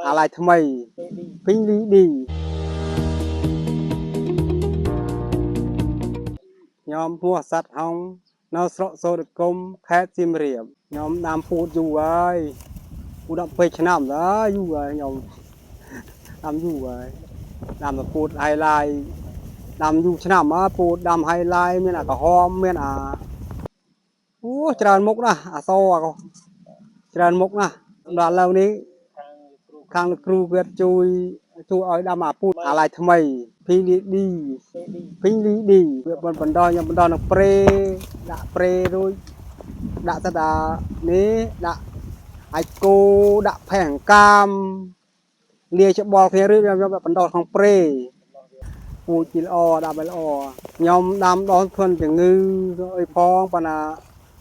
អាឡ័យថ្មីពីងលីឌីខ្ញុំឈ្មោះសัตว์ហងនៅស្រុកសូត្រគុំខេត្តសៀមរាបខ្ញុំដាំពូតយូរហើយពូត12ឆ្នាំហើយយូរហើយខ្ញុំដាំយូរហើយដាំតែពូតហៃឡាយដាំយូរឆ្នាំហើយពូតដាំហៃឡាយមានអាក្រហមមានអាអូច្រើនមុខណាស់អាសអាក៏ច្រើនមុខណាស់ដល់ឥឡូវនេះ ខាងលោកគ្រូគាត់ជួយជួយឲ្យដាំអាពូតអាឡ័យថ្មី PDD PDD វាបណ្ដោះខ្ញុំបណ្ដោះនឹងប្រេដាក់ប្រេរួចដាក់ទៅដល់នេះដាក់អាចគោដាក់ផេះអង្កាមលាយច្បល់គ្នារួចខ្ញុំបណ្ដោះក្នុងប្រេពូជជាល្អដាក់ឲ្យល្អខ្ញុំដាំដោះធន់ជំងឺអីផងប៉ុន្តែ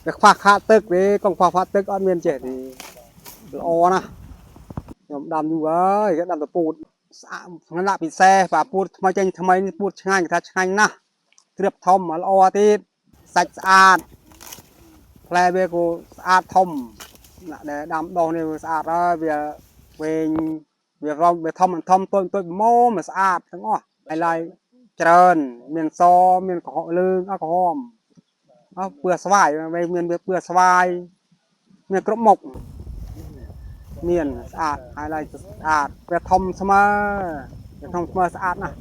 វាខ្វះខាតទឹកទេកុំខ្វះខាតទឹកអត់មានចេះទេល្អណាស់ ខ្ញុំដាំយូរហើយគេដាំតពូតស្អាតស្នាក់ពិសេសបាទពូតថ្មីចេញថ្មីនេះពូតឆ្ងាញ់គេថាឆ្ងាញ់ណាស់គ្រៀបធំល្អទៀតសាច់ស្អាតផ្លែវាក៏ស្អាតធំណាក់ដែលដាំដុះនេះវាស្អាតហើយវាវែងវារំវាធំមិនធំតូចតូចម៉មវាស្អាតទាំងអស់ហើយឡើយច្រើនមានសមានក្រហមលឿងអក្រហមអស់ពឿស្វាយវាមានវាពឿស្វាយមានគ្រប់មុខ មានស្អាតហើយឡើយស្អាតវាធំស្មើវាធំស្មើស្អាតណាស់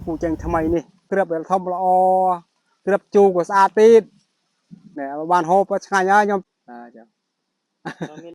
ពូចេញថ្មីនេះគ្របវាធំល្អគ្របជូរក៏ស្អាតទៀតណែបានហូបក៏ឆ្ងាញ់ហើយខ្ញុំចា មាន